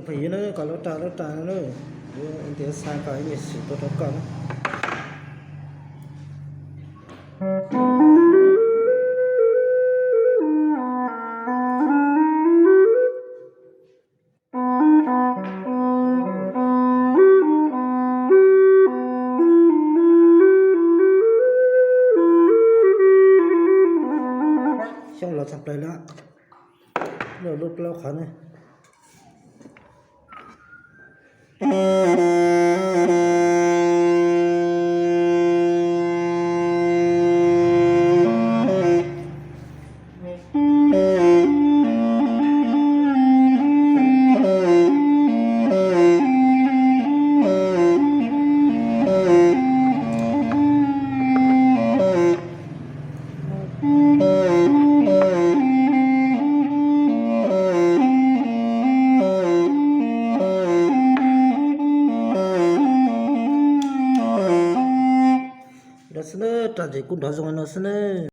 Phooj ywg na, kom lub ras lub ras no na, yuav ntiav xa kom ib me sim tuaj rau koj na. Xyoob los txog plaws lawm, lub plaub qhov ne. Ntawd xwb na, ras ntses kuj nrov zoo li no xwb na.